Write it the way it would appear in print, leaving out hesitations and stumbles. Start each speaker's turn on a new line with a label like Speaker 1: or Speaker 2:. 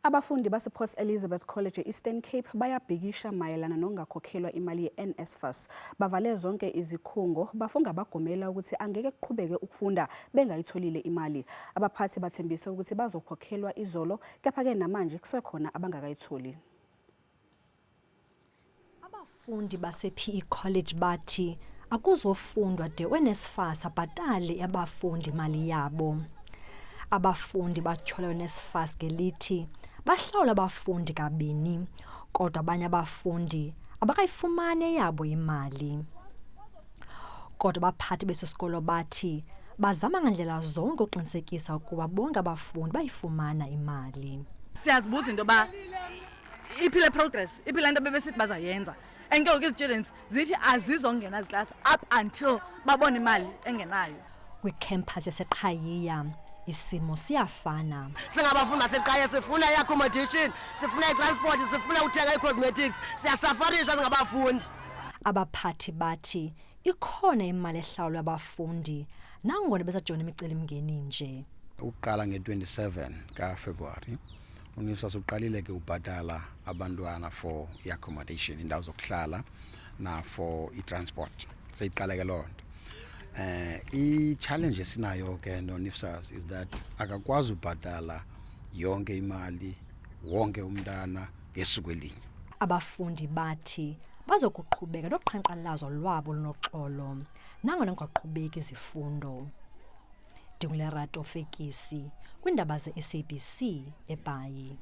Speaker 1: Abafundi basePort Elizabeth College e-Eastern Cape bayabhikisha mayelana nokungakhokhelwa imali ye-NSFAS. Bavale zonke izikhungo, bafunga bagomela ukuthi angeke kuqhubeke ukufunda bengayitholile imali. Abaphathi bathembise ukuthi bazokhokhelwa izolo, kepha-ke namanje kusekhona abangakayitholi.
Speaker 2: Abafundi base-PE College bathi akuzofundwa de uNSFAS abhatale abafundi imali yabo. Abafundi batyhola uNSFAS ngelithi bahlawula abafundi kabini, kodwa abanye abafundi abakayifumani eyabo imali. Kodwa abaphathi beso sikolo bathi bazama ngandlela zonke ukuqinisekisa ukuba bonke abafundi bayifumana imali.
Speaker 3: Siyazibuza into yoba iphi le progress, iphi le nto bebesithi bazayenza, and ke ngoku izi-students zithi azizongena ziklasi up until babone imali engenayo.
Speaker 2: Kwikhempasi yaseQhayiya isimo siyafana.
Speaker 4: Singabafundi baseQhayiya sifuna i-accommodation, sifuna i-transport, sifuna uthenga ii-cosmetics, siyasafarisha singabafundi.
Speaker 2: Abaphathi bathi ikhona imali ehlawulwa abafundi nangona besajongene imicelimngeni nje.
Speaker 5: Ukuqala nge-27 kaFebruwari uNSFAS uqalile ke ubhatala abantwana for i-accommodation, indawo zokuhlala, na for i-transport. Seyiqale ke loo nto. I-challenge esinayo ke noNSFAS is that akakwazi ubhatala yonke imali wonke umntana ngesuku elinye.
Speaker 2: Abafundi bathi bazokuqhubeka noqhankqalazo lwabo lunoxolo nangona kungaqhubeki izifundo. NdinguLerato Fekisi kwiindaba ze-SABC eBhayi.